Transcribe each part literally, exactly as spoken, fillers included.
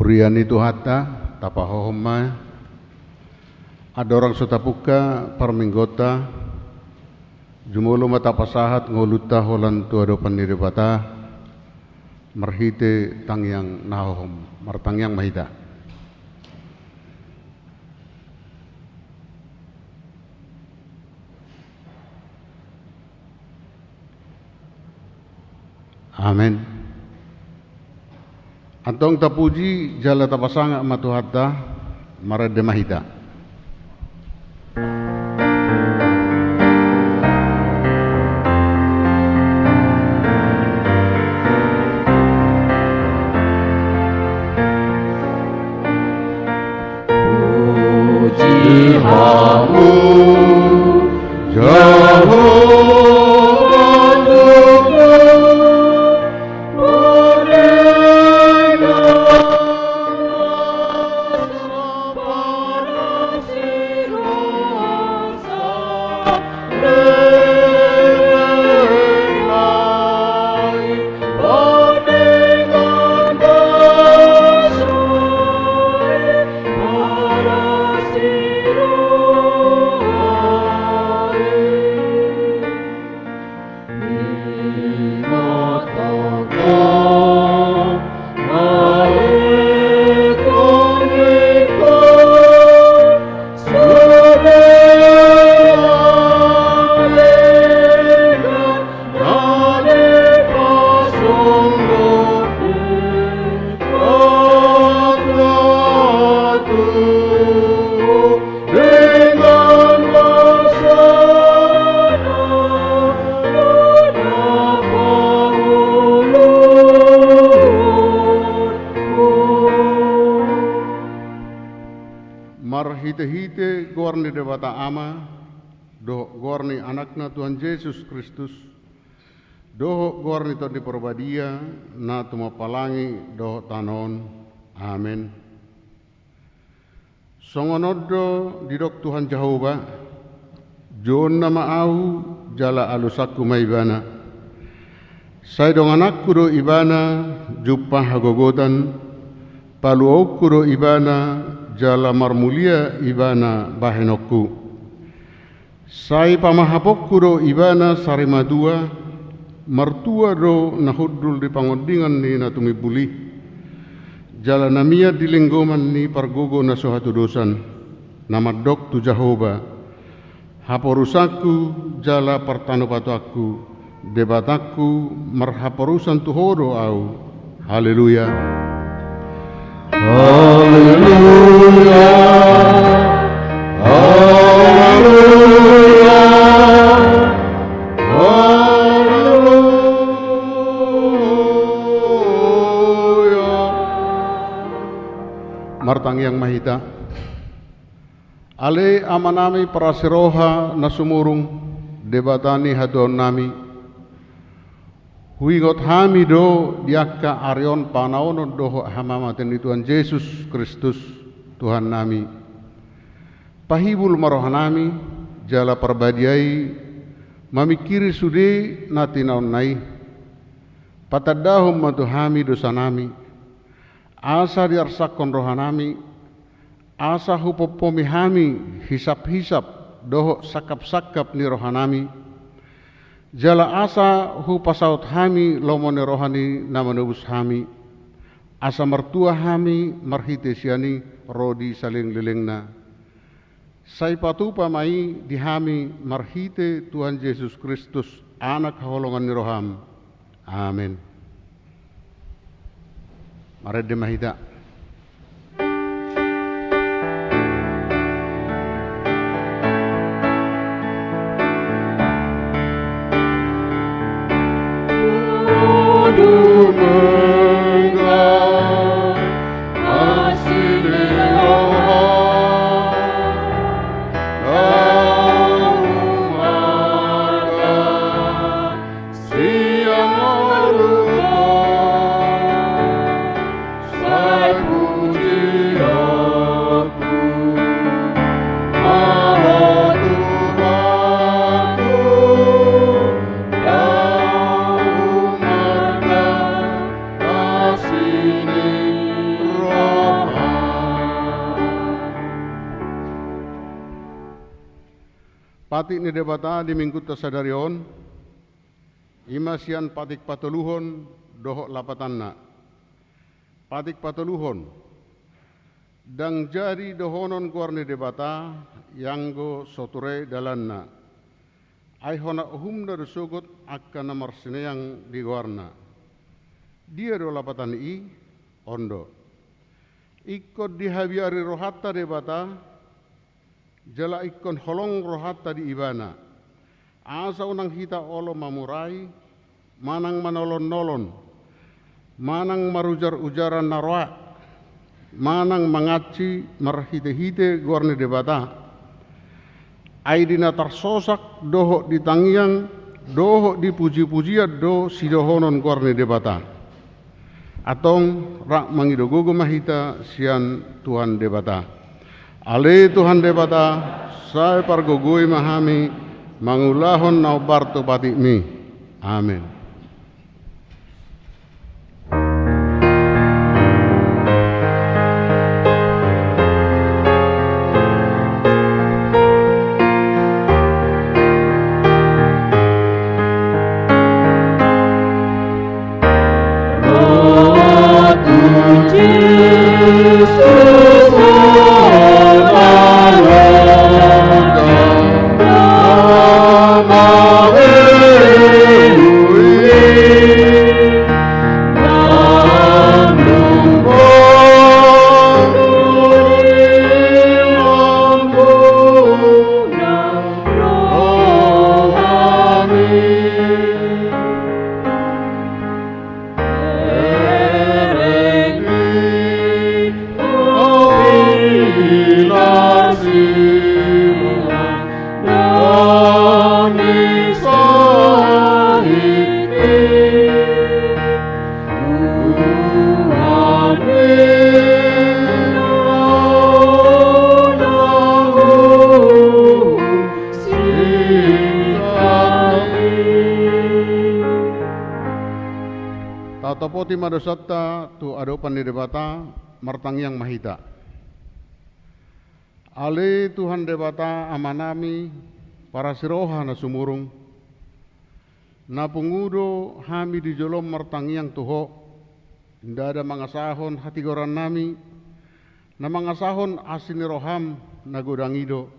Huria ni Tuhanta, tapahohom ma andorang so tapungka parmingguonta, jumolo ma tapasahat ngolunta holan tu adopan ni Debata, marhite tangiang na hohom. Martangiang ma hita. Amen. Antong tapuji jala tapasangap ma Tuhanta, marende ma hita. Puji Hamu, Jahowa Tuhan, Marhitehite goar ni Debata Ama, dohot goar ni Anakna Tuhan Jesus Kristus, dohot goar ni Tondi Parbadia, na tumompa langit dohot tano on. Amen. Songon on do didok Tuhan Jahowa: Jouonna ma Ahu, jala alusanku ma Ibana. Sai dongananku do Ibana jumpang hagogotan, paluaonku do Ibana, jala marmulia Ibana bahenonku. Sai pamahaponku do Ibana sari matua, martua do na hundul di pangondingan ni na tumimbul i, jala na mian di lenggoman ni pargogo na so hatudosan, na mandok tu Jahowa: Haporusanku jala partanopatoanku, Debatangku, marhaporusan tu Ho do ahu. Haleluya. Haleluya. Haleluya. Haleluya. Martangiang ma hita. Ale Amanami parasi roha na sumurung, Debata ni hatuaonnami, huingot hami do di angka ari on panaonon dohot hamamate ni Tuhan Jesus Kristus, Tuhannami. Pahibul ma rohanami, jala parbadiai mamingkiri sude na tinaonna i. Patandahon ma tu hami dosanami, asa diarsakkon rohanami, asa hupompomi hami hisap-hisap dohot sangkap-sangkap ni rohanami, jala asa hupasaut hami lomo ni roha ni na manobus hami, asa martua hami marhite sian i ro di salelenglelengna. Sai patupa ma i di hami marhite Tuhan Jesus Kristus, Anak haholongan ni roham. Amen. Marende ma hita. Patik ni Debata di minggunta sadari on, i ma sian patik patoluhon dohot lapatanna. Patik patoluhon. Ndang jadi dohonon goar ni Debata, ianggo so ture dalanna. Ai hona uhumna do sogot angka na marsineang di goarna. Dia do lapatan i? On do. Ingkon dihabiari rohanta Debata, jala ingkon holong rohanta di Ibana. Asa unang hita olo mamurai, manang manolon-nolon, manang marujar-ujaran na roa, manang mangansi marhite-hite goar ni Debata. Ai di na tarsosak dohot di tangiang, dohot di puji-pujian do sidohonon goar ni Debata. Antong rap mangido gogo ma hita sian Tuhan Debata. Ale Tuhan Debata, sai pargogoi ma hami mangulahon na hombar tu patikmi. Amen. Tatopoti ma dosanta tu adopan ni Debata, martangiang ma hita. Ale Tuhan Debata Amanami, parasiroha na sumurung, na pungu do hami di jolom martangiang tu Ho, ndada mangasahon hatigorannami, na mangasahon asi ni roham na godang i do.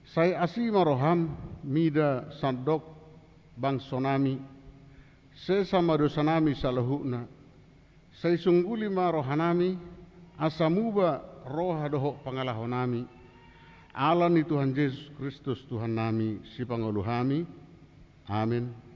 Sai asi ma roham mida sandok bangsonami, sesa ma dosanami saluhutna. Sai sungguli ma rohanami, asa muba roha dohot pangalahonami. Ala ni Tuhan Jesus Kristus Tuhannami, sipangolu hami. Amen.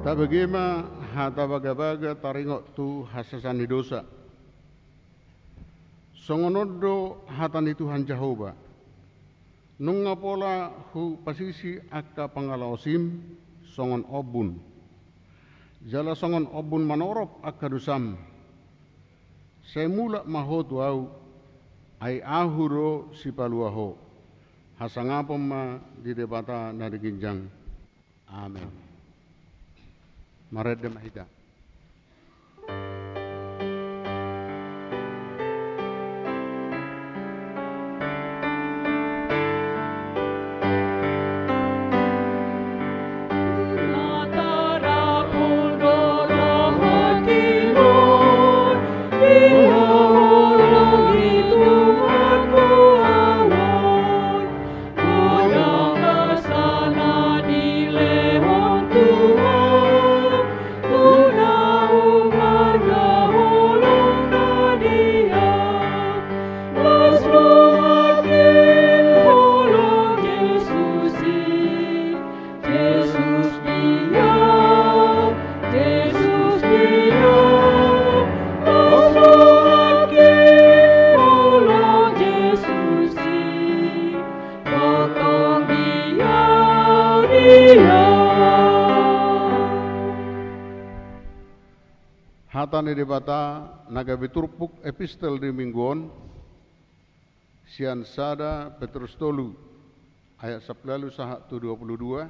Tabege ma hata bagabaga taringot tu hasesaan ni dosa. Songon on do hata ni Tuhan Jahowa: Nunga pola hupasisi angka pangalaosim songon ombun, jala songon ombun manorop angka dosam. Sai mulak ma ho tu Ahu, ai Ahu do sipalua ho. Hasangapon ma di Debata na di ginjang. Amen. Marende ma hita. Hata ni Debata na gabe turpuk epistel di minggu on, sian sada Petrus tolu, ayat sampulu ualu sahat tu dua pulu dua,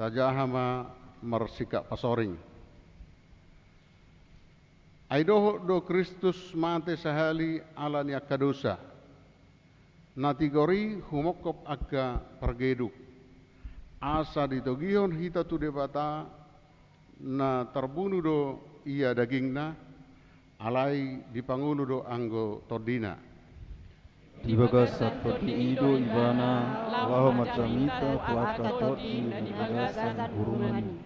tajaha ma marsikap pasoring. Ai dohot do Kristus mate sahali ala ni angka dosa, na tigor i humongkop angka pargeduk, asa ditogihon hita tu Debata, na tarbunu do ia dagingna, alai dipangolu do anggo tondina. Di bagasan tondi i do ibana laho manjamita tu angka tondi na di bagasan gurungan i.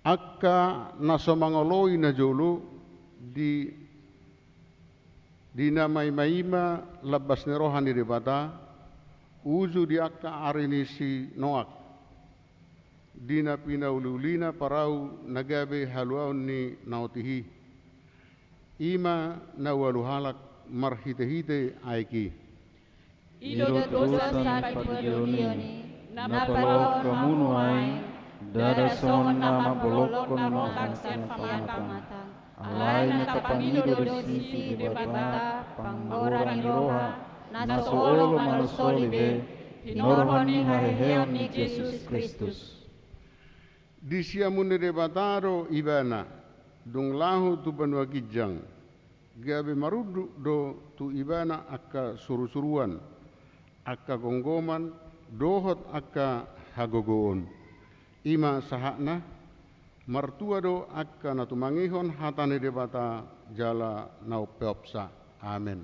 Angka na so mangoloi najolo di, di na maimaima lambas ni roha ni Debata, uju di angka ari ni si Noak, di na pinauliulina parau na gabe haluaon ni na otik i. I ma na ualu halak marhitehite aek i. I do dosa sian parpadion i, na paboahon hamu nuaeng, ndada songon na mambolongkon unang sian pamatang. Alai na tapangido do disi Debata, panggoran ni roha, na so olo manolsoli be, hinorhon ni haheheon ni Jesus Kristus. Di siamun ni Debata do ibana, dung laho tu banua ginjang, gabe marunduk do tu ibana angka surusuruan, angka gomgoman, dohot angka hagogoon. I ma sahatna, martua do angka na tumangihon hata ni Debata jala na umpeopsa. Amen.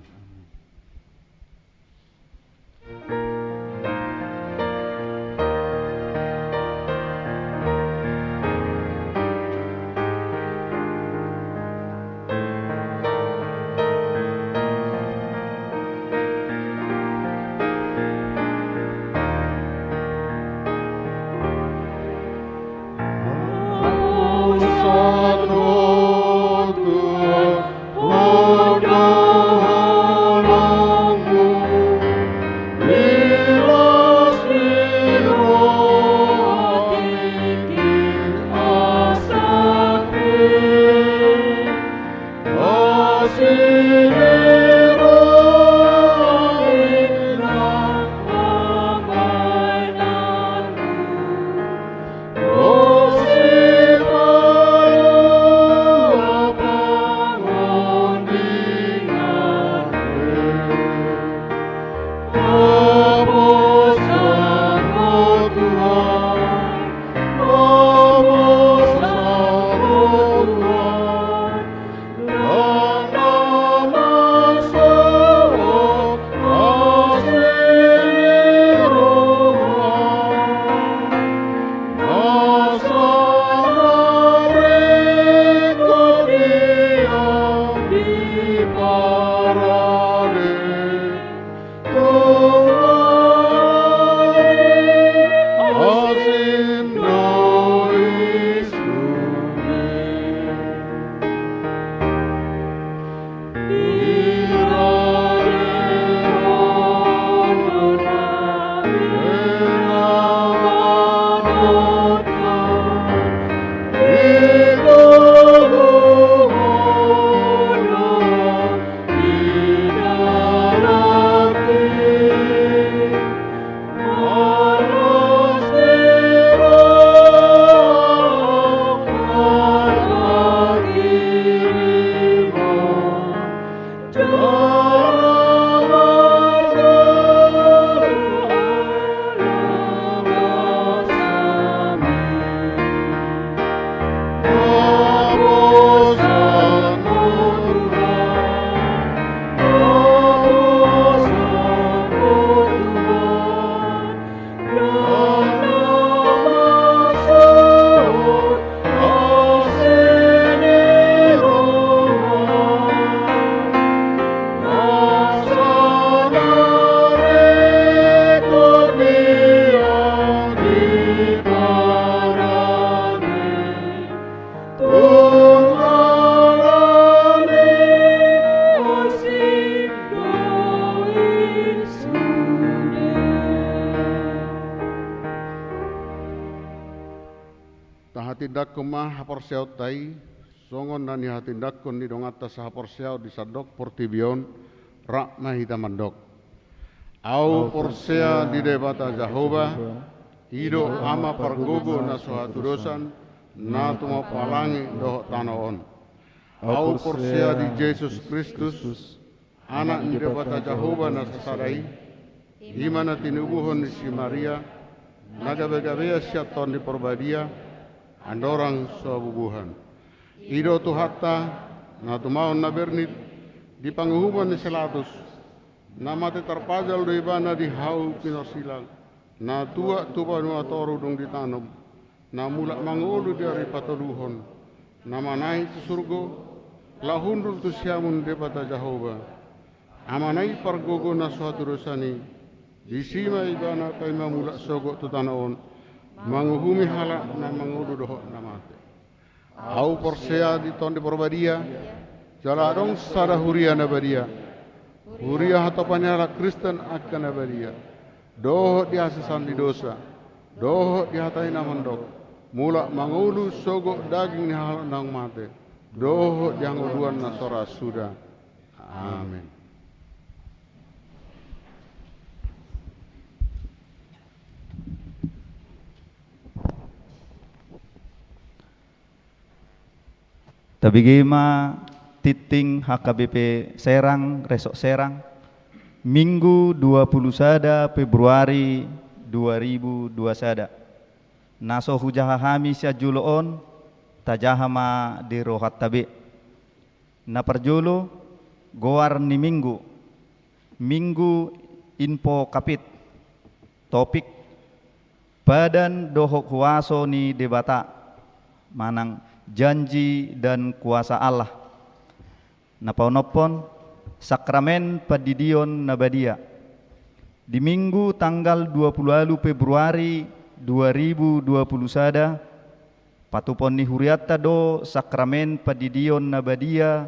Tindangkon ma haporseaonta i, songon na nihatindangkon ni donganta sahaporseaon di sandok portibi on, rap ma hita mandok. Ahu porsea di Debata Jahowa, i do Ama pargogo na so hatudosan, na tumompa langit dohot tano on. Ahu porsea di Jesus Kristus, Anak ni Debata Jahowa na sasada i, i ma na tinubuhon ni si Maria, na gabegabean sian Tondi Porbadia, andorang so bubuhan. I do Tuhanta, na tumaon na bernit, di panguhumon ni si Pilatus, na mate tarpajal do ibana di hau pinarsilang, na tuat tu banua toru dung ditanom, na mulak mangolu di ari patoluhon, na manaek tu surgo, laho hundul tu siamun Debata Jahowa. Amana i pargogo na so hatudosan i, disi ma ibana paima mulak sogot tu tano on, manguhumi halak na mangolu dohot na mate. Ahu porsea di Tondi Porbadia, jala adong sada huria na badia, huria hatopan ni halak Kristen angka na badia, dohot di hasesaan ni dosa, dohot di hata i na mandok, mulak mangolu sogot daging ni halak naung mate, dohot di hangoluan na so ra suda. Amen. Tabege ma tingting H K B P Serang, Resort Serang, Minggu dua puluh sada Februari dua ribu dua sada. Na so hujaha hami sian jolo on, tajaha ma di rohanta be. Na parjolo, goar ni Minggu, Minggu Info Kapit. Topik: Padan dohot huaso ni Debata, manang janji dan kuasa Allah. Na paonomhon, sakramen pandidion na badia. Di Minggu tanggal dua puluh ualu Februari dua ribu dua puluh sada, patupaon ni hurianta do sakramen pandidion na badia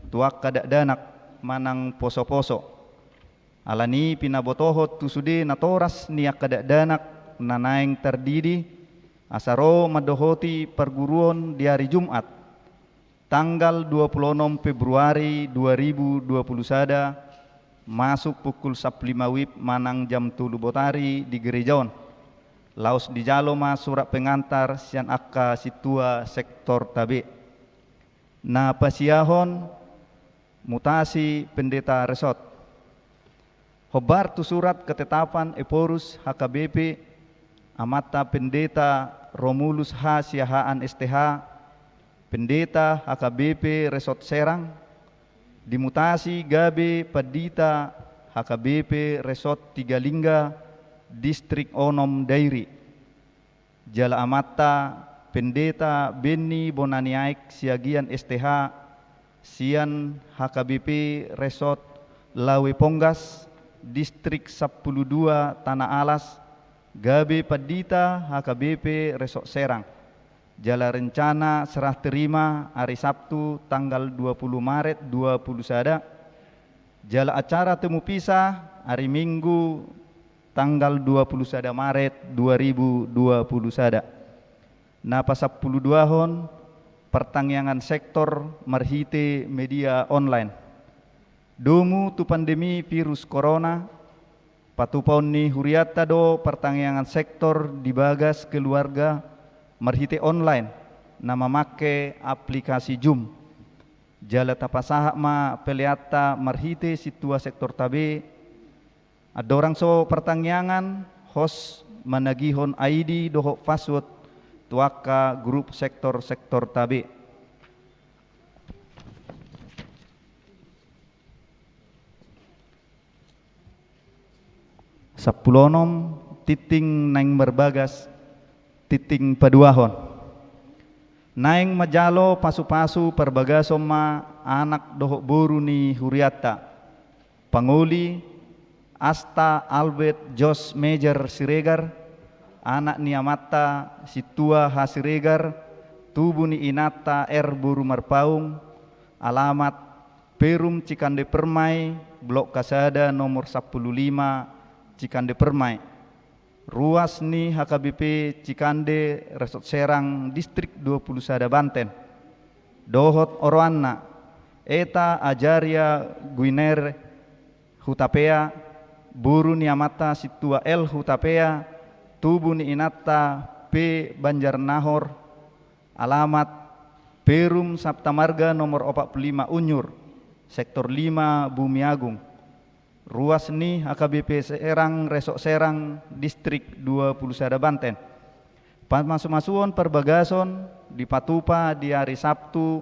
tu angka dakdanak manang posoposo. Alani i pinabotohon tu sude natoras ni angka dakdanak na naeng tardidi, asa ro mandohoti parguruon di ari Jumat, tanggal dua puluh onom Februari dua ribu dua puluh sada, masuk pukul sampulu lima wib manang jam tolu botari di gereja on. Laos dijalo ma surat pengantar sian angka sintua sektorta be. Na pasiahon, mutasi pendeta resort. Hombar tu surat ketetapan Ephorus H K B P, amanta Pendeta Romulus H. Siahaan S T H, Pendeta H K B P Resort Serang, dimutasi gabe Pandita H K B P Resort Tigalingga, Distrik onom Dairi. Jala amanta Pendeta Benny Bonaniaek Siagian S T H, sian H K B P Resort Lawe Ponggas, Distrik sampulu dua Tanah Alas, gabe Pandita H K B P Resort Serang. Jala rencana serah terima ari Sabtu tanggal dua puluh Maret dua puluh sada, jala acara temu pisah ari Minggu tanggal dua puluh sada Maret dua ribu dua puluh sada. Na pasampulu duahon, partangiangan sektor marhite media online. Domu tu pandemi virus corona, patupaon ni hurianta do partangiangan sektor di bagas keluarga marhite online na mamangke aplikasi Zoom. Jala tapasahat ma peleanta marhite sintua sektorta be. Andorang so partangiangan, host managihon I D dohot password tu angka grup sektor-sektorta be. Sampulu onom, tingting naeng marbagas, tingting paduahon. Naeng manjalo pasupasu parbagason ma anak dohot boru ni hurianta. Pangoli, Asta Albert Jos Mejer Siregar, anak ni amanta Sintua H. Siregar, tubu ni inanta R. Boru Marpaung, alamat Perum Cikande Permai, Blok Kasada nomor sampulu lima, Cikande Permai. Ruas ni H K B P Cikande Resort Serang Distrik dua pulu sada Banten. Dohot oroanna, Eta Ajaria Guiner Hutapea, boru ni amanta Sintua L Hutapea, tubu ni inanta P Banjarnahor, alamat Perum Saptamarga nomor opat pulu lima Unyur, sektor lima Bumiagung. Ruas ni H K B P Serang Resort Serang Distrik dua pulu sada Banten. Pamasumasuon parbagason dipatupa di ari Sabtu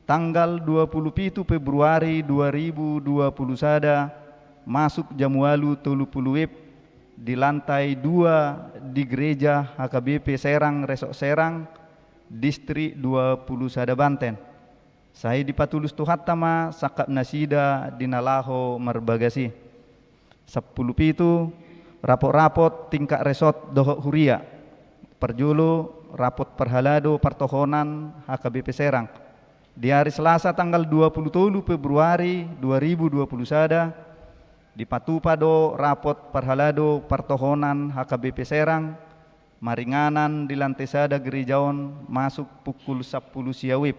tanggal dua pulu pitu Februari dua ribu dua pulu sada, masuk jam ualu tolu pulu WIB di lantai dua di gereja H K B P Serang Resort Serang Distrik dua pulu sada Banten. Sai dipatulus Tuhanta ma sangkap nasida di na laho marbagas i. Sampulu pitu, rapot-rapot tingkat resort dohot huria. Parjolo, rapot parhalado partohonan H K B P Serang. Di ari Selasa tanggal dua pulu tolu Februari dua ribu dua pulu sada, dipatupa do rapot parhalado partohonan H K B P Serang, maringanan di lantai sada gereja on masuk pukul sampulu sia WIB.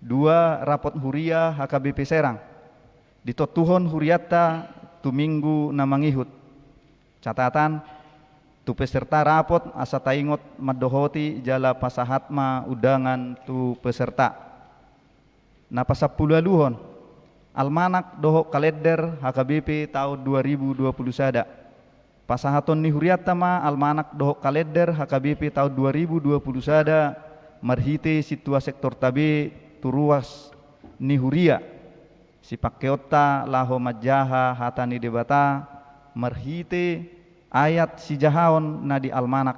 Dua, rapot huria H K B P Serang. Ditontuhon hurianta tu minggu na mangihut. Catatan, tu peserta rapot asa taingot mandohoti jala pasahat ma undangan tu peserta. Na pasampuluualuhon, almanak dohot kalender H K B P taon dua ribu dua pulu sada. Pasahaton ni hurianta ma almanak dohot kalender H K B P taon dua ribu dua pulu sada marhite sintua sektorta be tu ruas ni huria. Sipangkeonta laho manjaha hata ni Debata marhite ayat sijahaon na di almanak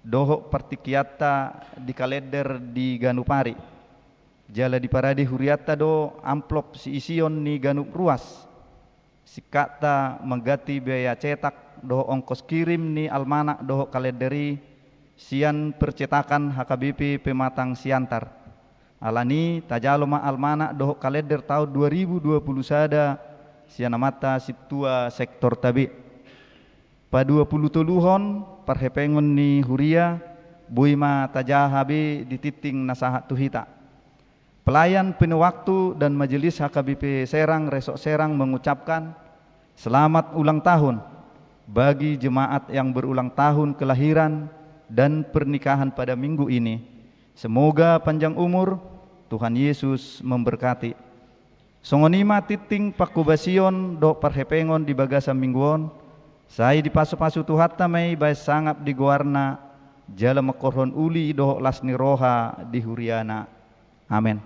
dohot partingkianta di kalender di ganup ari. Jala diparade hurianta do amplop siision ni ganup ruas. Singkatta mangganti biaya cetak dohot ongkos kirim ni almanak dohot kalender i sian percetakan H K B P Pematang Siantar. Alani tajalo ma almanak dohot kalender taon dua ribu dua pulu sada sian amanta sintua sektorta be. Paduapuloutoluhon parhepengon ni huria, boi ma tajaha be di tingting na sahat tu hita. Pelayan penuh waktu dan majelis H K B P Serang Resort Serang mengucapkan selamat ulang tahun bagi jemaat yang berulang tahun kelahiran dan pernikahan pada minggu ini. Semoga panjang umur, Tuhan Yesus memberkati. Songon i ma tingting pangkobasion dohot parhepengon di bagasan minggu on, sai dipasupasu Tuhanta ma i baen sangap di goarna, jala mangkorhon uli dohot las ni roha di huriana. Amen.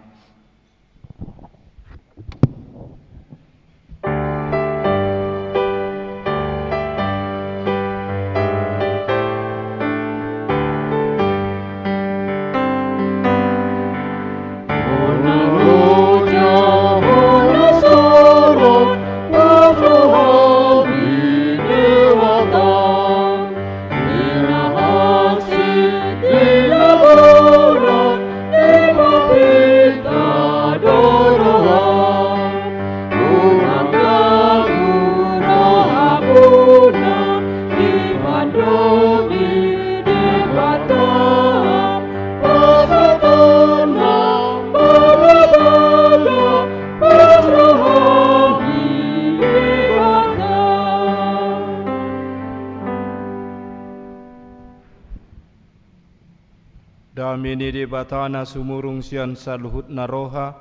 Dame ni Debata na sumurung sian saluhutna roha,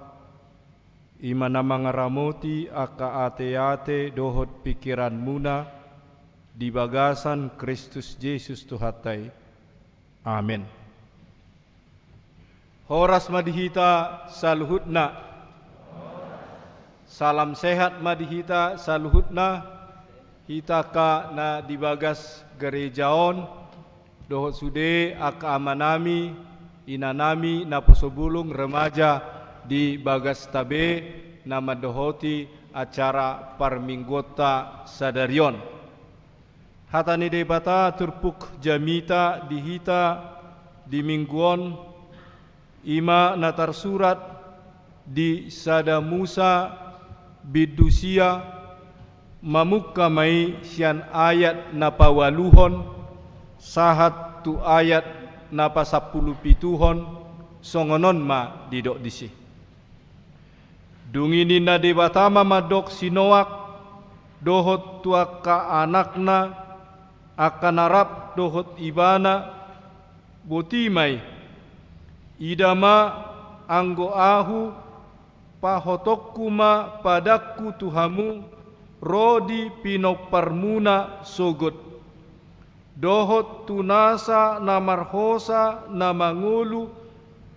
i ma na mangaramoti angka ateate dohot pingkiranmuna di bagasan Kristus Jesus Tuhanta i. Amen. Horas ma di hita saluhutna. Salam sehat ma di hita saluhutna, hita angka na di bagas gareja on, dohot sude angka amanami, inanami, naposo bulung, remaja di bagasta be na mandohoti acara parmingguonta sadari on. Hata ni Debata turpuk jamita di hita di minggu on, i ma na tarsurat di sada Musa bindu sia Mamungka ma i sian ayat na paualuhon sahat tu ayat na pasampulupituhon, songon on ma didok disi. Dung i ninna Debata ma mandok si Noak dohot tu angka anakna, angka na rap dohot ibana, boti ma i. Ida ma, anggo ahu, pahotonku ma padanku tu hamu ro di pinomparmuna sogot, dohot tu nasa na marhosa na mangolu,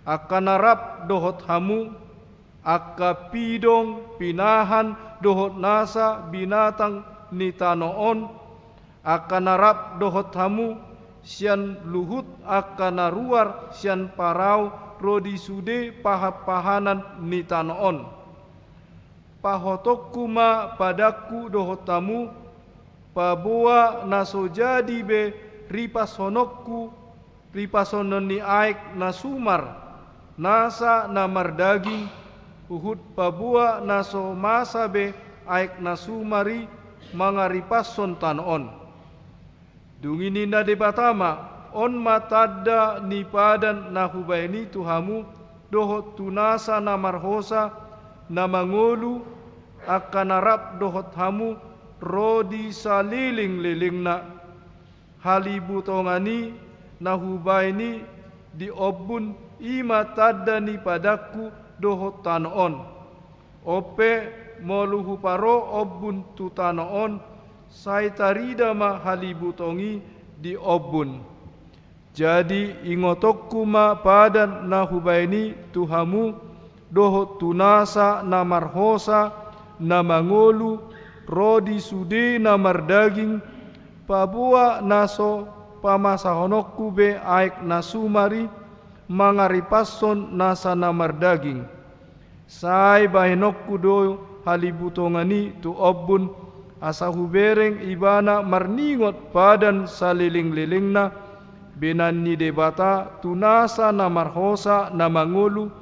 angka na rap dohot hamu, angka pidong pinahan dohot nasa binatang ni tano on, angka na rap dohot hamu, sian luhut angka na ruar sian parau ro di sude pahanpahanan ni tano on. Pahotonku ma padanku dohot hamu, paboa na so jadi be ripashononku, ripashonon ni aek na sumar, nasa na mardaging, huhut paboa na so masa be aek na sumar i mangaripashon tano on. Dung i ninna Debata ma, on ma tanda ni padan na hubahen i tu hamu, dohot tu nasa na marhosa na mangolu, angka na rap dohot hamu ro di salelenglelengna. Halibutongan i na hubahen i di ombun, i ma tanda ni padanku dohot tano on. On pe, molo huparo ombun tu tano on, sai tarida ma halibutong i di ombun. Jadi ingotonku ma padan na hubahen i tu hamu, dohot tu nasa na marhosa na mangolu ro di sude na mardaging, paboa na so pamasahononku be aek na sumar i mangaripashon nasa na mardaging. Sai bahenonku do halibutongan i tu ombun, asa hubereng ibana marningot padan salelenglelengna, benan ni Debata tu nasa na marhosa na mangolu,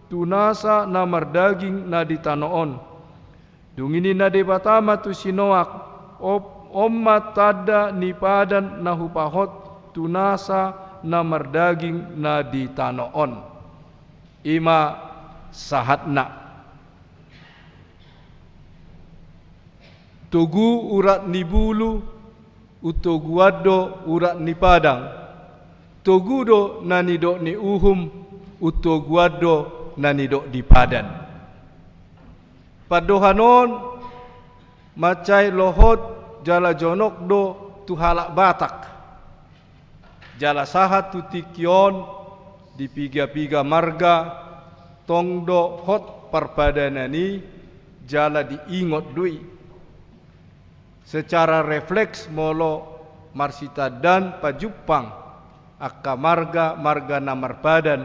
tu nasa na mardaging na di tano on. Dung i ninna Debata ma tu si Noak, op-, on ma tanda ni padan na hupahot tu nasa na mardaging na di tano on. I ma sahatna. Togu urat ni bulu, untoguan do urat ni padang. Togu do na nidok ni uhum, untoguan do na nidok ni padan. Pandohan on mansai lohot jala jonok do tu halak Batak. Jala sahat tu tingki on di piga-piga marga tong do hot parpadanan i jala diingot do i. Secara refleks molo marsitandaan pajumpang angka marga, marga na marpadan,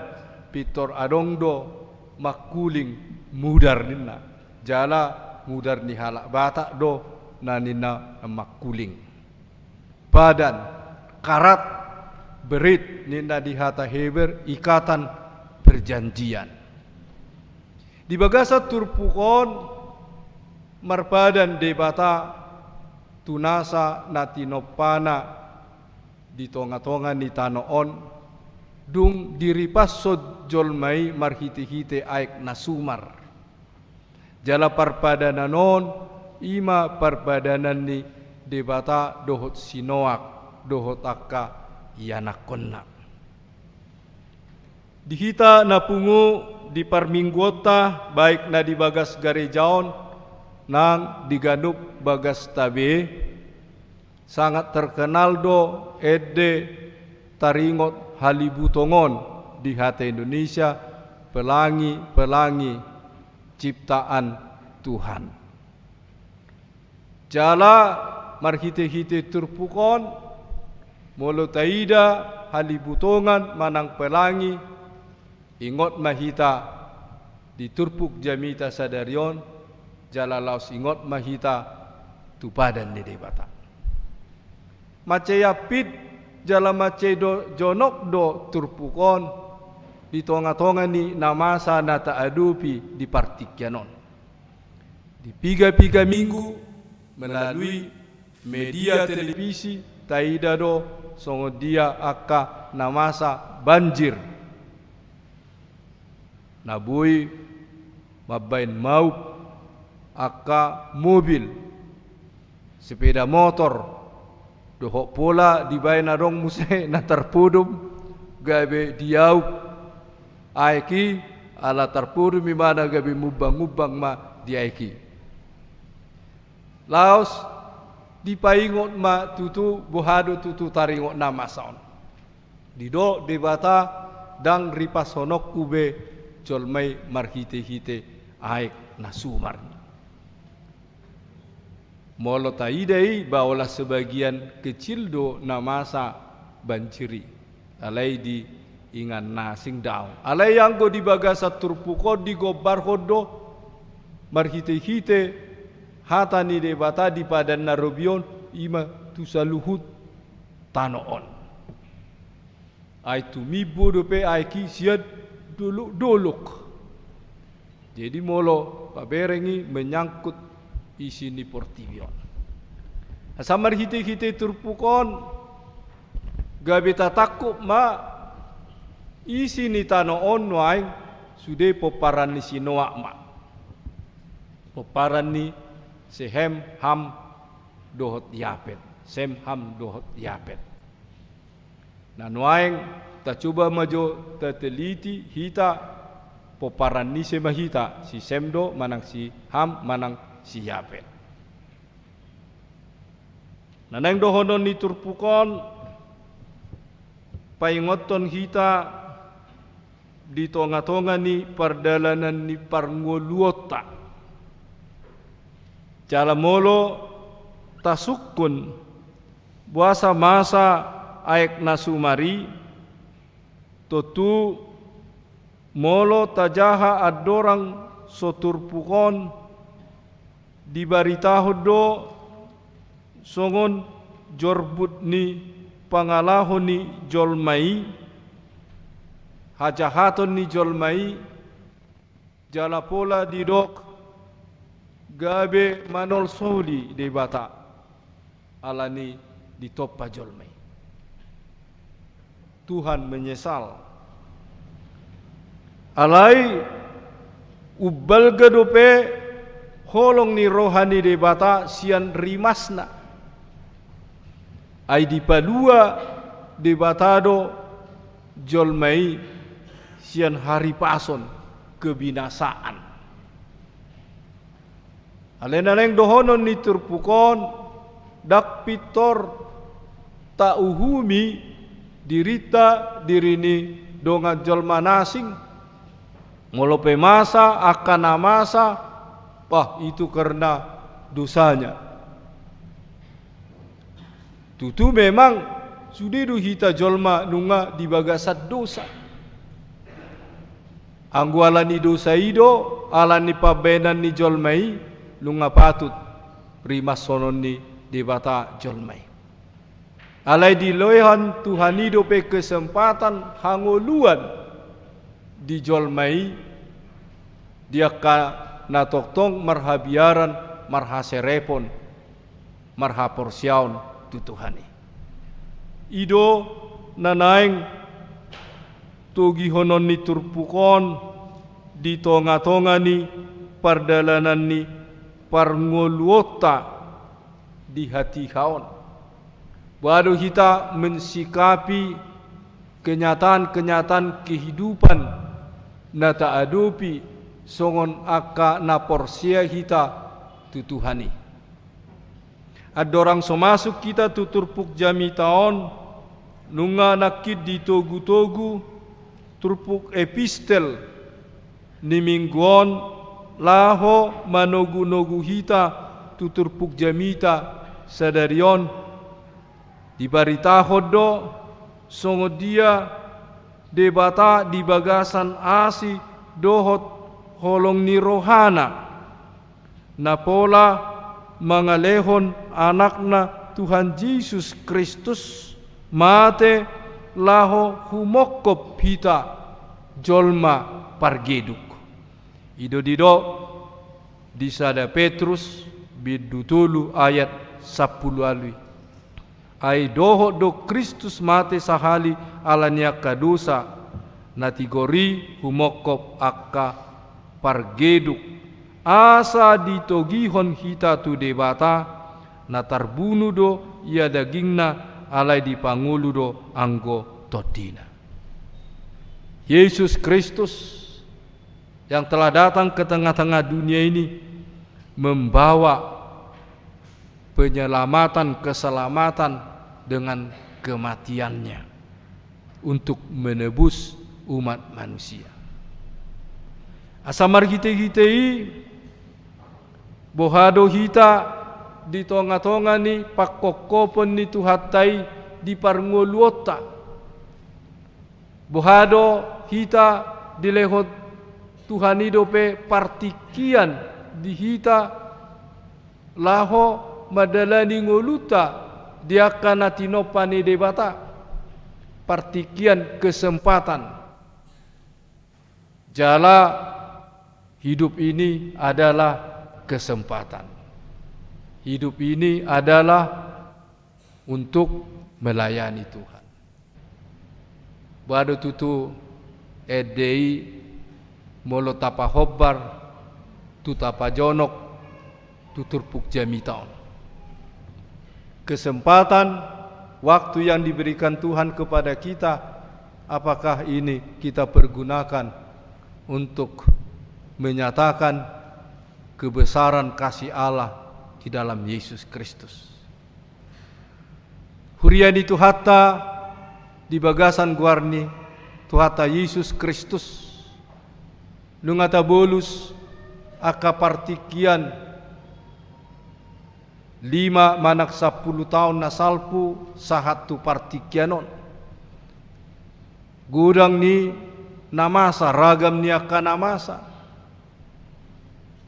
pintor adong do mangkuling mudar ninna. Jala mudar ni halak Batak do na ninna mangkuling. Padan, karat, berit, ninna di hata Heber, ikatan perjanjian. Di bagasan turpuk on, marpadan Debata tu nasa na tinompana di tonga-tonga ni tano on, dung diripashon jolma i marhite-hite aek na sumar. Jala parpadanan on, i ma parpadanan ni Debata dohot si Noak, dohot angka ianakkonna. Di hita na pungu di parmingguonta, baik na di bagas gareja on, nang di ganup bagasta be, sangat terkenal do ende taringot halibutong on di hata Indonesia, pelangi-pelangi ciptaan Tuhan. Jala marhite-hite turpuk on, molo taida halibutongan manang pelangi, ingot ma hita di turpuk jamita sadari on, jala laos ingot ma hita tu padan ni Debata. Mansai ampit jala mansai do jonok do turpuk on di tonga-tonga ni na masa na taadopi di partingkian on. Di piga-piga minggu, Melalui media televisi taida do songon dia angka na masa banjir, na boi mambaen maup angka mobil, sepeda motor, dohot pola dibaen adong muse na tarpodom gabe diaup aek i, ala tarpodom imana gabe mumbang-umbang ma di aek i. Laos dipaingot ma tutu boha do tutu taringot na masa on. Didok Debata, ndang ripashononku be jolma i marhite-hite aek na sumar. Molo taida i, ba holan sebagian kecil do na masa banjir i. Alai di ingan na asing daong. Alai anggo di bagasan turpuk on digombarhon do marhite-hite hata ni Debata di Padan na Robi on, i ma tu saluhut tano on. Ai tumimbo dope aek i sian dolok-dolok. Jadi molo pabereng i menyangkut isi ni portibi on. Asa marhite-hite turpuk on gabe tatangkup ma isi ni tano on nuaeng sude pomparan ni si Noak ma. Pomparan ni Sehem, Ham, dohot Yapet. Sem, Ham, dohot Yapet. Na nuaeng tacoba ma jo tateliti hita pomparan ni ise ma hita, si Sem do manang si Ham manang si Yapet. Na naeng dohonon ni turpuk on, paingothon hita di tonga-tonga ni pardalanan ni parngoluonta. Jala molo tasungkun boasa masa aek na sumar i, tontu molo tajaha andorang so turpuk on dibaritahon do songon jorbut ni pangalaho ni jolma i, hajahaton ni jolma i, jala pola didok gabe manolsoli Debata ala ni ditompa jolma i. Tuhan menyesal. Alai umbalga dope holong ni roha ni Debata sian rimasna. Ai dipalua Debata do jolma i sian haripason, kebinasaan. Alai na naeng dohonon ni turpuk on, ndang pintor tauhumi dirinta, diri ni dongan jolma na asing. Molo pe masa angka na masa, bah, itu karena dosanya. Tutu memang sude do hita jolma nunga di bagasan dosa. Anggo ala ni dosa i do, ala ni pambaenan ni jolma i, nunga patut rimashonon ni Debata jolma i. Alai dilehon Tuhan i dope kesempatan hangoluan di jolma i, di angka na tongtong marhabiaran, marhaserepon, marhaporseaon tu Tuhan i. I do na naeng togihonon ni turpuk on di tonga-tonga ni pardalanan ni parngoluonta di hatiha on. Boha do hita mensikapi kenyataan-kenyataan kehidupan na taadopi songon angka na porsea hita tu Tuhan i. Andorang so masuk hita tu turpuk jamita on, nunga nangkin ditogu-togu turpuk epistel ni minggu on laho manogu-nogu hita tu turpuk jamita sadari on. Dibaritahon do songon dia Debata di bagasan asi dohot holong ni rohana, na pola mangalehon Anakna Tuhan Jesus Kristus mate laho humongkop hita jolma pargeduk. I do didok di sada Petrus Bindu tolu ayat sampulu ualu i. Ai dohot do Kristus mate sahali ala ni angka dosa, na tigor i humongkop angka pargeduk, asa ditogihon hita tu Debata, na tarbunu do ia dagingna alai dipangolu do anggo tondina. Yesus Kristus yang telah datang ke tengah-tengah dunia ini membawa penyelamatan, keselamatan dengan kematiannya untuk menebus umat manusia. Asa marhite-hite i, boha do hita di tonga-tonga ni pangkophopon ni Tuhanta i di parngoluonta. Boha do hita dilehon Tuhan i dope partingkian di hita laho mandalani ngolunta di angka na tinompa ni Debata. Partingkian, kesempatan. Jala hidup ini adalah kesempatan. Hidup ini adalah untuk melayani Tuhan. Boha do tutu ende i molo tapahombar tu tapajonok tu turpuk jamita on. Kesempatan, waktu yang diberikan Tuhan kepada kita, apakah ini kita pergunakan untuk menyatakan kebesaran kasih Allah di dalam Yesus Kristus? Huria ni Tuhanta di bagasan goar ni Tuhanta Yesus Kristus, nunga tabolus angka partingkian lima manang sampulu taon na salpu sahat tu partingkian on. Godang ni na masa, ragam ni angka na masa.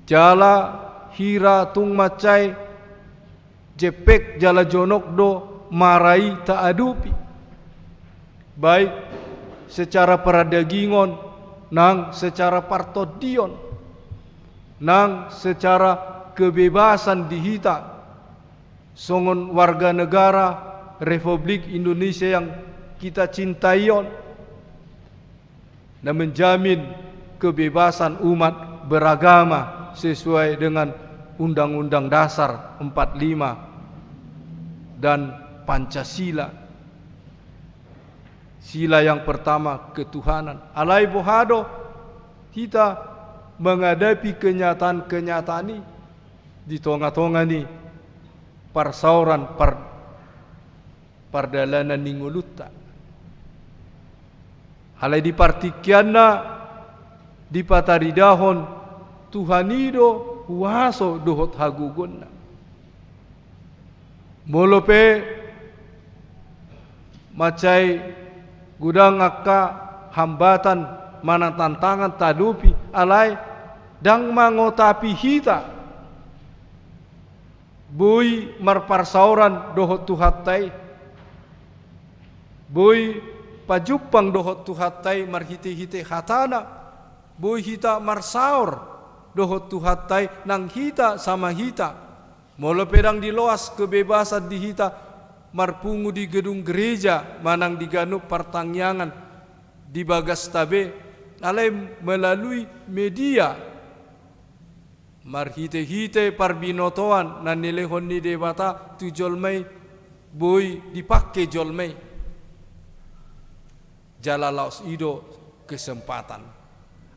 Jala hira tung mansai jempek jala jonok do mara i taadopi, baik secara pardagingon nang secara partondion nang secara kebebasan di hita songon warga negara Republik Indonesia yang kita cintai on, na menjamin kebebasan umat beragama sesuai dengan Undang-Undang Dasar empat lima dan Pancasila. Sila yang pertama, ketuhanan. Alai boha do hita menghadapi kenyataan-kenyataan i di tonga-tonga ni parsaoran par-, pardalanan ni ngolunta. Alai di partingkianna dipataridahon Tuhan i do huaso dohot hagogoonna. Molo pe mansai godang angka hambatan manang tantangan taadopi, alai ndang mangotapi hita. Boi marparsaoran dohot Tuhanta i. Boi pajumpang dohot Tuhanta i marhite-hite hatana. Boi hita marsaor dohot Tuhanta i nang hita sama hita. Molo pe ndang diloas kebebasan di hita marpungu di gedung gereja manang di ganup partangiangan di bagasta be, alai melalui media. Marhite-hite parbinotoan na nilehon ni Debata tu jolma i boi dipangke jolma i. Jala laos i do kesempatan.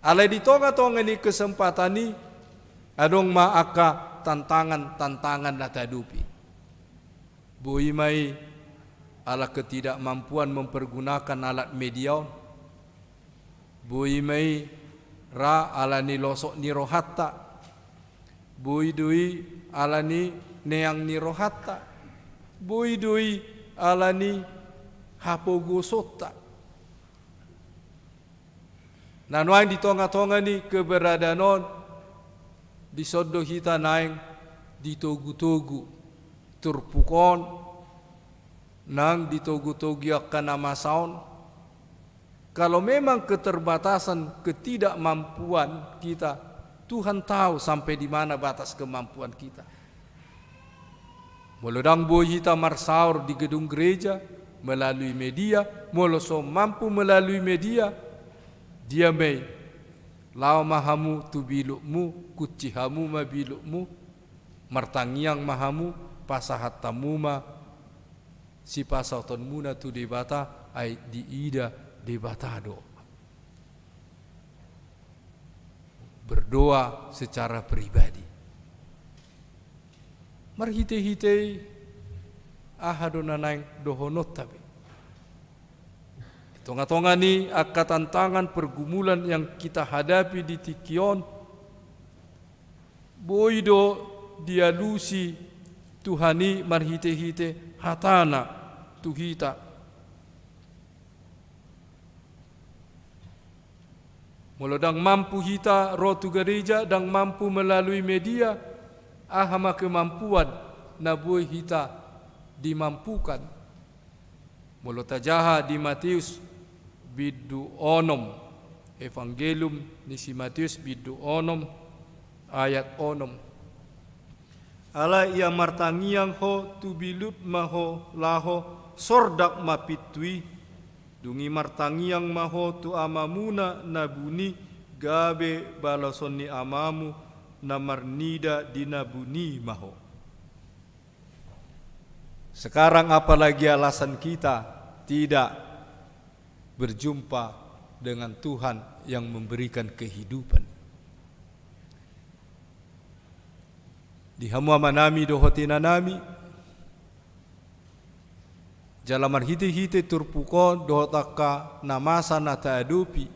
Alai di tonga-tonga ni kesempatan i adong ma angka tantangan-tantangan na taadopi. Boi ma i ala ketidakmampuan mempergunakan alat media on. Boi ma i ra ala ni losok ni rohanta. Boi do i ala ni neang ni rohanta. Boi do i ala ni hapogosonta. Na nuaeng di tonga-tonga ni keberadaan on, dison do hita naeng ditogu-togu turpuk on, nang ditogu-togu angka na masa on. Kalau memang keterbatasan, ketidakmampuan kita, Tuhan tahu sampai di mana batas kemampuan kita. Molo ndang boi hita marsaor di gedung gereja melalui media, molo so mampu melalui media, dia ma i, laho ma hamu tu bilukmu, kunci hamu ma bilukmu, martangiang ma hamu, pasahat hamu ma sipasahatonmuna tu Debata, ai diida Debata do. Berdoa secara pribadi. Marhitehite i, aha do na naeng dohononta be? Di tongatonga ni angka tantangan pergumulan yang kita hadapi di tingki on, boi do dialusi Tuhan i marhitehite hataNa tu hita. Molo ndang mampu hita ro tu gereja, ndang mampu melalui media, aha ma kemampuan na boi hita dimampukan? Molo tajaha di Matius bindu onom, Evangelium ni si Matius bindu onom, ayat onom. Alai ia martangiang ho, tu bilut ma ho laho, sordak ma pintu i, dung i martangiang ma ho tu Amamuna na buni, gabe baloson ni Amamu na marnida di na buni ma ho. Sekarang apalagi alasan kita tidak berjumpa dengan Tuhan yang memberikan kehidupan. Di hamu amanami dohot inanami, jala marhitehite turpuk on dohot angka na masa na taadopi,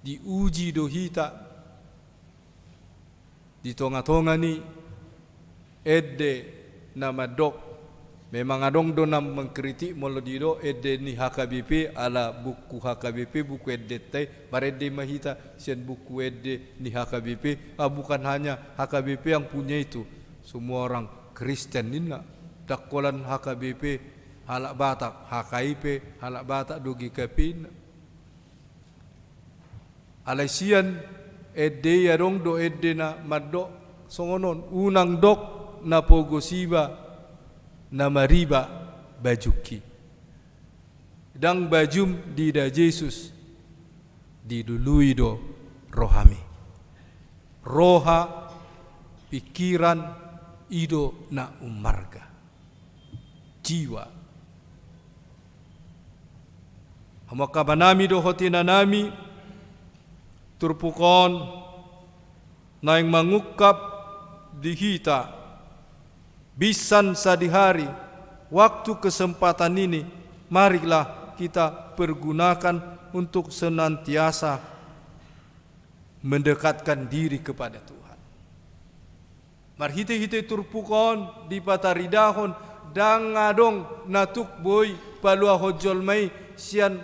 diuji do hita di tongatonga ni ende na mandok. Memang adong do na mengkritik molo didok ende ni H K B P, ala buku H K B P buku endenta i, marende ma hita sian buku ende ni H K B P. Ah, bukan hanya H K B P yang punya itu, semua orang Kristen ninna. Ndang holan H K B P halak Batak, H K I P halak Batak do G K P I ninna. Alai sian ende i adong do ende na mandok songon on, unang dok na pogos iba na mariba bajungki. Ndang bajum diida Jesus, dilului do rohami. Roha, pikiran, i do na ummarga. Jiwa. Hamu angka amanami dohot inanami, turpuk on naeng mangungkap di hita, binsan sadihari, waktu kesempatan ini, marilah kita pergunakan untuk senantiasa mendekatkan diri kepada Tuhan. Marhitehite turpuk on dipataridahon, ndang adong na tuk boi paluahon jolma i sian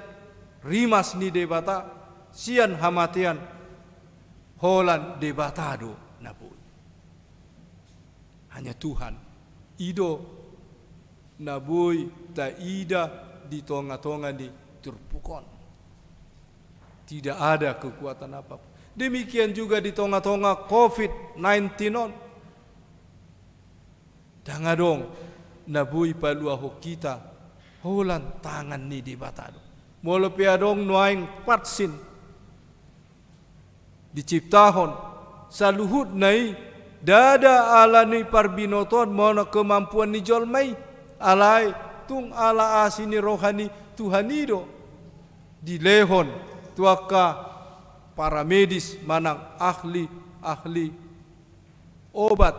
rimas ni Debata, sian hamatean, holan Debata do na boi. Hanya Tuhan, i do na boi taida di tongatonga ni turpuk on. Tidak ada kekuatan apapun. Demikian juga di tongatonga covid nineteen on. Ndang adong na boi paluahon hita, holan tangan ni Debata do. Molo pe adong nuaeng vaksin diciptahon, saluhutna i ndada ala ni parbinotoan manang kemampuan ni jolma i, alai tung ala asi ni roha ni Tuhan i do dilehon tu angka paramedis manang ahli-ahli obat,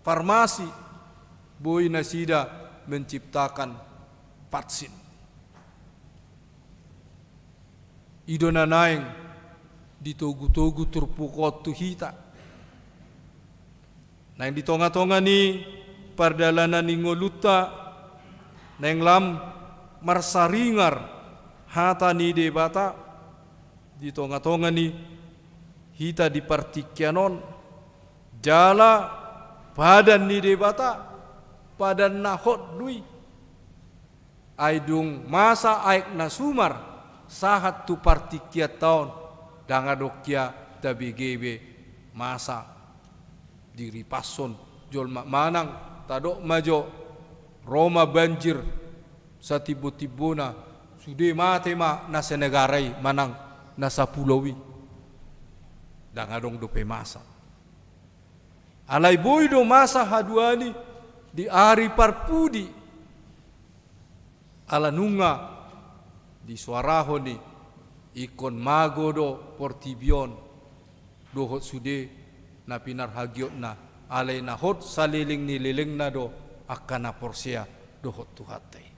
farmasi, boi nasida menciptakan vaksin. I do na naeng ditogutogu turpuk on tu hita. Naeng di tongatonga ni pardalanan ni ngolunta, naeng lam marsaringar hata ni Debata di tongatonga ni hita di partingkian on, jala padan ni Debata, padan na hot do i. Ai dung masa aek na sumar, sahat tu partingkianta on, ndang adong ia tabege be masa diripashon jolma manang Tadok ma jo, ro ma banjir satimbo-timbona, sude mate ma na sanegara i manang na sapulou i. Ndang adong dope masa. Alai boi do masa haduan i di ari parpudi. Ala nunga disoarahon i, ingkon mago do portibi on dohot sude na pinarhagiotna, alai na hot saleleng ni lelengna do angka na porsea dohot Tuhanta i.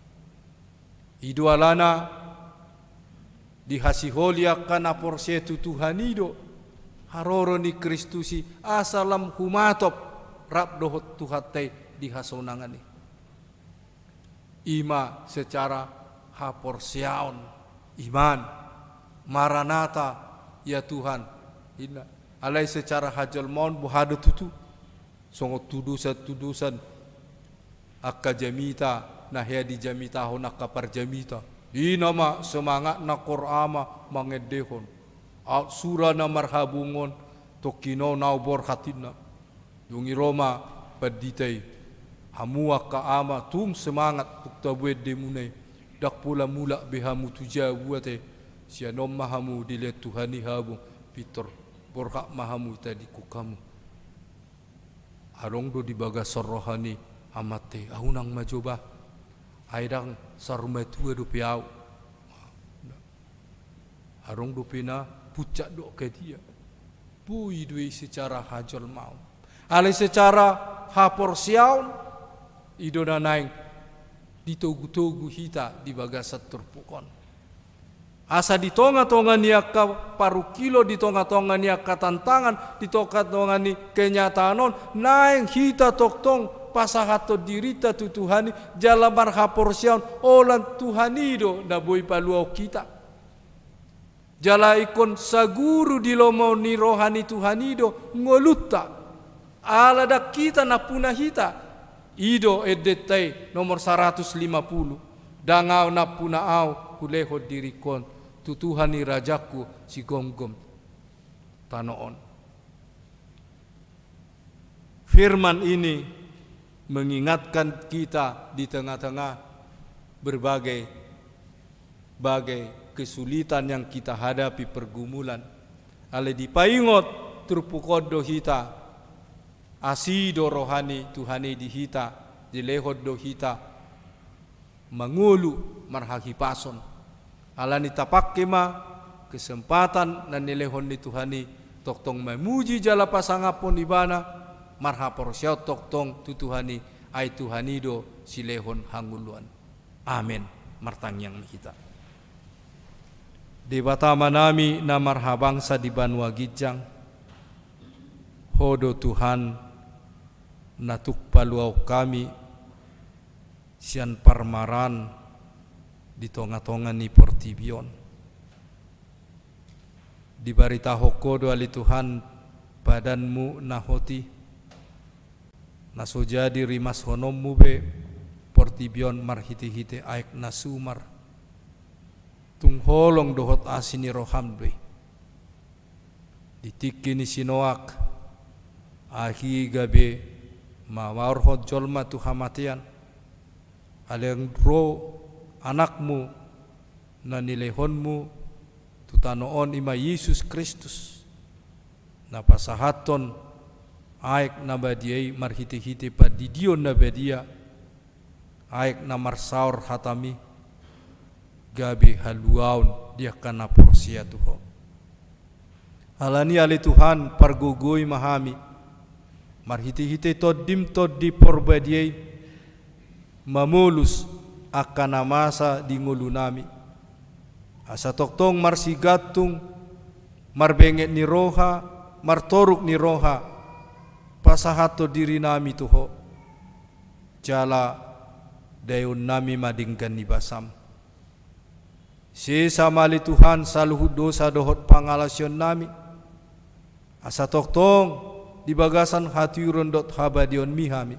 I do alana dihasiholi angka na porsea tu Tuhan i do haroro ni Kristus i, asa lam humatop rap dohot Tuhanta i di hasonangan i. I ma secara haporseaon, iman, Maranatha, ya Tuhan, inna. Alai secara hajolmaon boha do tutu? Songon tudosan-tudosan angka jamita na hea dijamitahon angka parjamita. I nama semangatna, Ama, mangendehon. Aut sura na marhabungon, tongkin on ahu borhat, inna. Dung i ro ma pandita i. Hamu angka ama, tung semangat, tung tabo endemuna i. Ndang pola mulak be hamu tu jabu ate. Sian on ma hamu dilehon Tuhan i habung, pintor borhat ma hamu, tadingkon hamu. Adong do di bagasan roha ni amanta i, ahu unang ma jo bah. Ai ndang saur matua dope ahu. Adong dope na puncak dohot hadia. Boi do i secara hajolmaon. Alai secara haporseaon, i do na naeng ditogu-togu hita di bagasan turpuk on. Asa di tonga-tonga ni angka parungkilon, di tonga-tonga ni angka tantangan, di tonga-tonga ni kenyataan on, naeng hita tongtong pasahathon dirinta tu Tuhan i, jala marhaporseaon holan Tuhan i do na boi paluahon hita. Jala ingkon saguru di lomo ni roha ni Tuhan i do ngolunta. Ala ndang hita nampuna hita. I do endenta i nomor saratus lima puluh. Ndang ahu nampuna ahu, hulehon diringku on tu Tuhan i, rajangku, sigomgom tano on. Firman ini mengingatkan kita di tengah-tengah berbagai, bagai kesulitan yang kita hadapi, pergumulan. Alai dipaingot turpuk on do hita, asi do roha ni Tuhan i di hita, dilehon do hita mangolu marhahipason. Alani tapangke ma kesempatan na nilehon ni Tuhan i tongtong mamuji jala pasangaphon Ibana, marhaporseaon tongtong tu Tuhan i, ai Tuhan i do silehon hangoluan. Amen. Martangiang ma hita. Debata Amanami na marhabangsa di banua ginjang, Ho do Tuhan na tuk paluahon hami sian parmaraan di tonga-tonga ni portibi on. Dibaritahon Ho do ale Tuhan padan-Mu na hot i, na so jadi rimashononmu be portibi on marhite-hite aek na sumar. Tung holong dohot asi ni roham do i. Di tingki ni si Noak, ahi gabe mamaorhon jolma tu hamatean, alai ro anakmu na nilehonmu tu tano on, i ma Jesus Kristus, na pasahathon aek na badia i marhite-hite pandidion na badia, aek na marsaor hatami, gabe haluaon di angka na porsea tu Ho. Alani ale Tuhan, pargogoi ma hami, marhite-hite Tondim Tondi Porbadia i, mamolus angka na masa di ngolunami. Asa tongtong marsigantung, marbenget ni roha, martoruk ni roha, pasahathon dirinami tu Ho. Jala daeonnami ma denggan ni basam. Sesa ma ale Tuhan saluhut dosa dohot pangalaosionnami. Asa tongtong di bagasan hatiuron dohot habadiaonmi hami.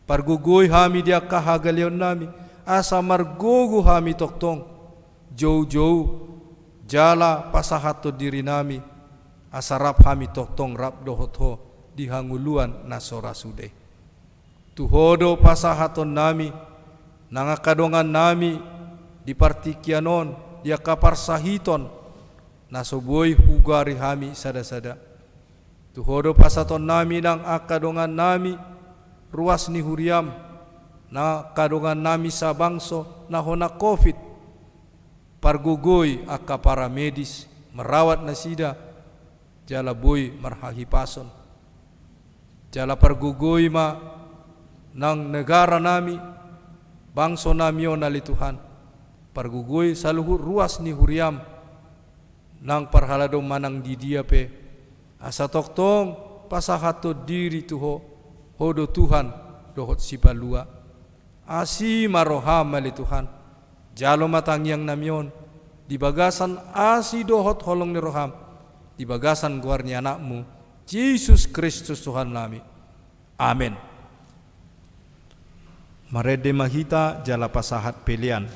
Pargogoi hami di angka hagaleonnami, asa margogo hami tongtong, joujou, jala pasahathon dirinami, asa rap hami tongtong rap dohot Ho di hangoluan na so ra sude. Tu Ho do pasahatonnami, nang angka dongannami di partingkian on, di angka parsahiton na so boi hugoari hami sada-sada. Tu Ho do pasahatonnami nang angka dongannami ruas ni huriaM, nang angka dongannami sabangso na hona covid. Pargogoi angka paramedis, merawat nasida, jala boi marhahipason. Jala pargogoi ma nang negaranami, bangsonami on ale Tuhan. Pargogoi saluhut ruas ni huriaM, nang parhalado manang di dia pe. Asa tongtong pasahathon diri tu Ho, Ho do Tuhan dohot Sipalua. Asi ma rohaM ale Tuhan. Jalo ma tangiangnami on di bagasan asi dohot holong ni rohaM, di bagasan goar ni AnakMu, Jesus Kristus Tuhannami. Amen. Marende ma hita jala pasahat pelean.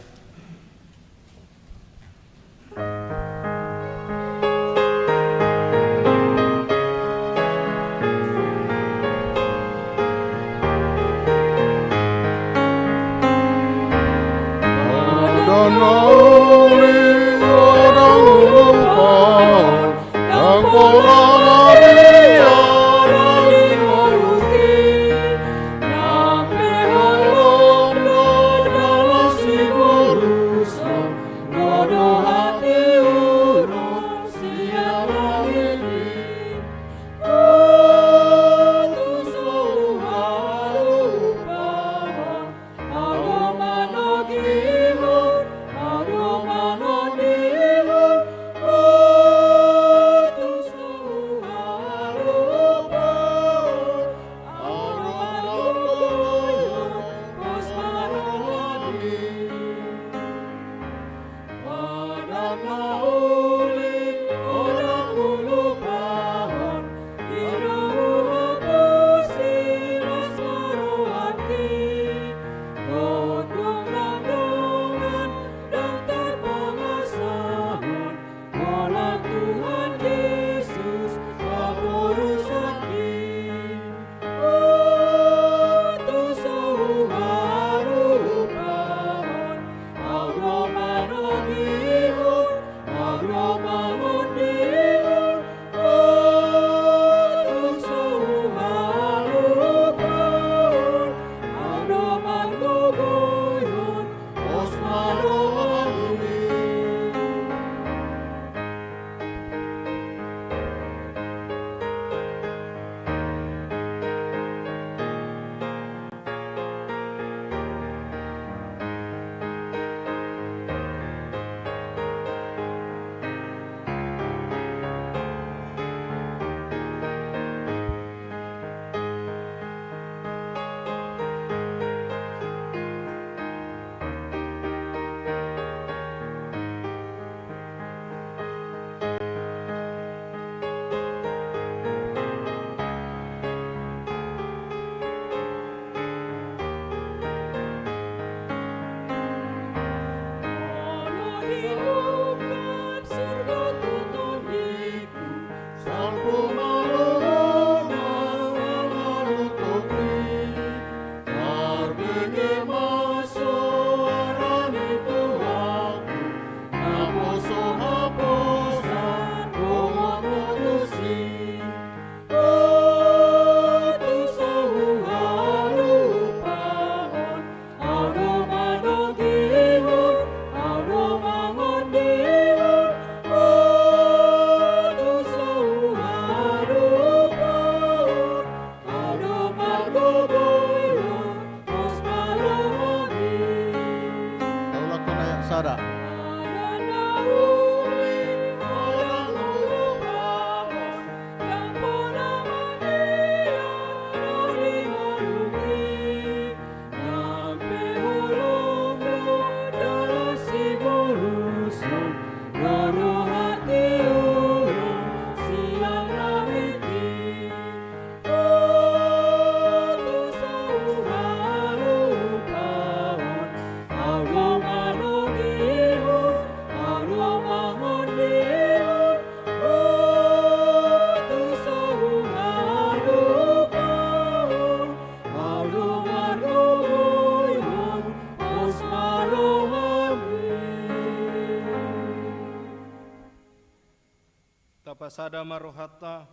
Sada ma rohanta,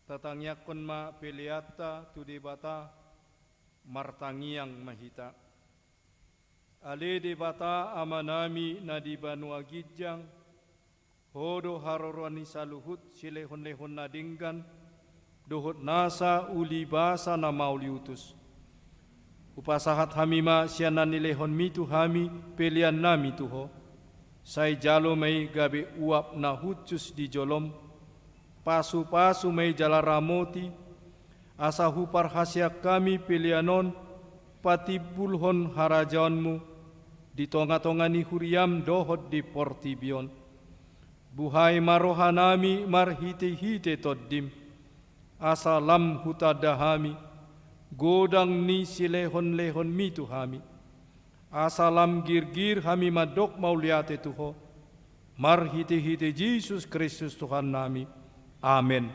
tatangiangkon ma peleanta tu Debata, martangiang ma hita. Ale Debata Amanami na di banua ginjang, Ho do haroroan ni saluhut silehonlehon na denggan, dohot nasa ulibasa na mauliutus. Hupasahat hami ma sian na nilehonmi tu hami peleannami tu Ho. Sai jalo ma i gabe uap na hushus di jolom, pasupasu ma i jala ramoti, asa huparhaseang hami pelean on patimbulhon harajaonmu di tongatonga ni huriam dohot di portibi on. Buhai ma rohanami marhitehite Tondim, asa lam hutanda hami godang ni silehonlehonmi tu hami, asa lam girgir hami mandok mauliate tu Ho, marhitehite Jesus Kristus Tuhannami. Amen.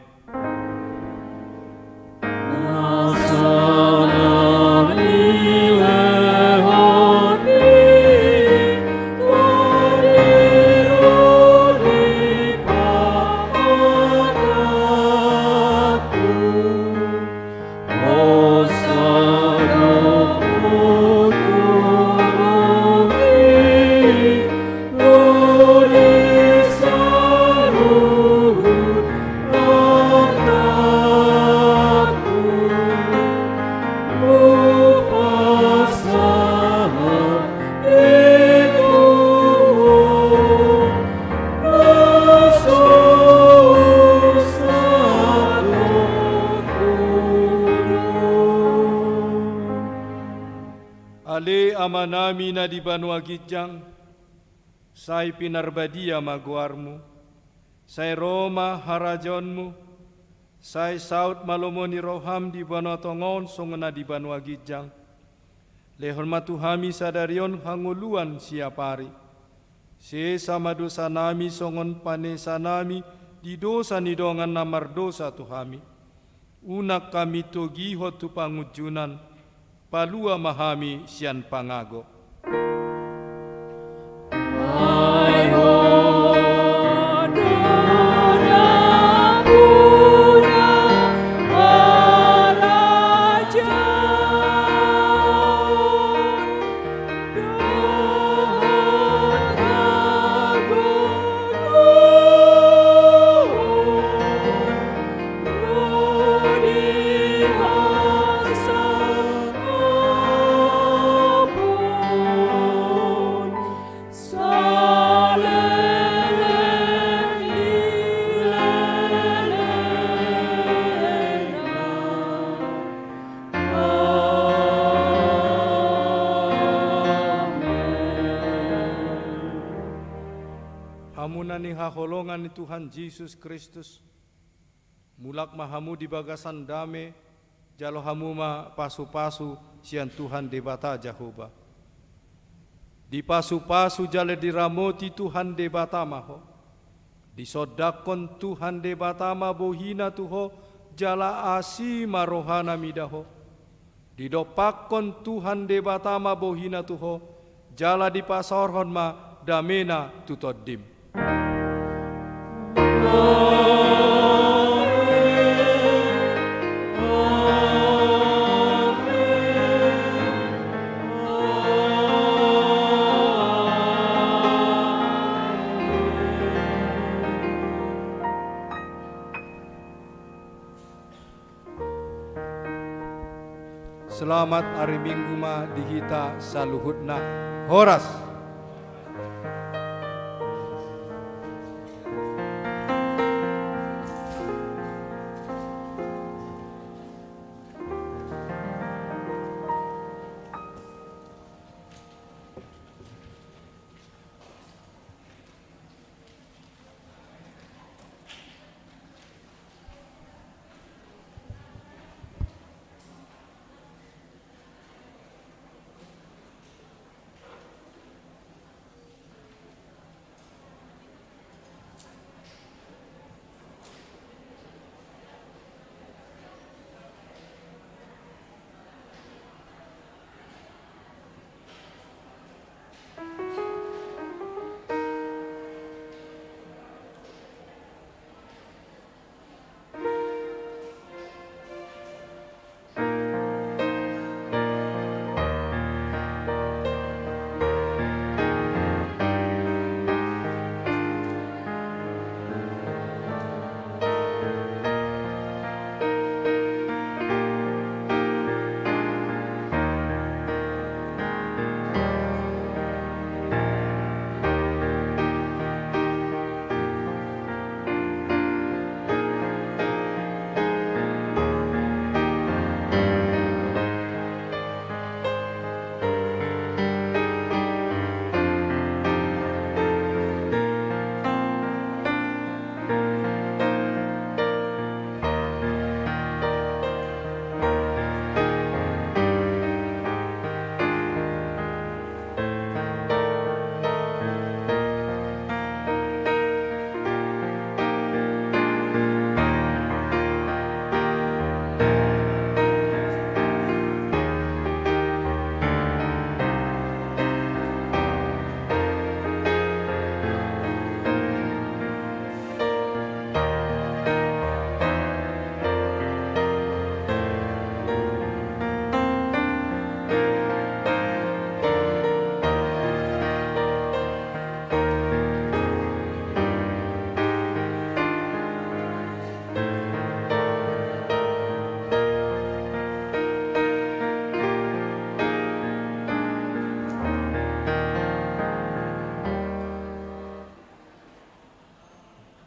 Ale Amanami na di banua ginjang, sai pinarbadia ma goarmu, sai ro ma harajaonmu, sai saut ma lomo ni roham di banua tonga on songon na di banua ginjang. Lehon ma tu hami sadari on hangoluan siapari. Sesa ma dosanami songon panesanami di dosa ni dongan na mardosa tu hami. Unang hami togihon tu pangunjunan, palua ma hami sian pangago. Hamu na nihaholongan ni Tuhan Jesus Kristus, mulak ma hamu di bagasan dame, jalo hamu ma pasupasu sian Tuhan Debata Jahowa. Dipasupasu jala diramoti Tuhan Debata ma ho. Disondangkon Tuhan Debata ma bohina tu ho, jala asi ma rohana mida ho. Didompakkon Tuhan Debata ma bohina tu ho, jala dipasaorhon ma damena tu tondim. Selamat ari Minggu ma di hita saluhutna. Horas.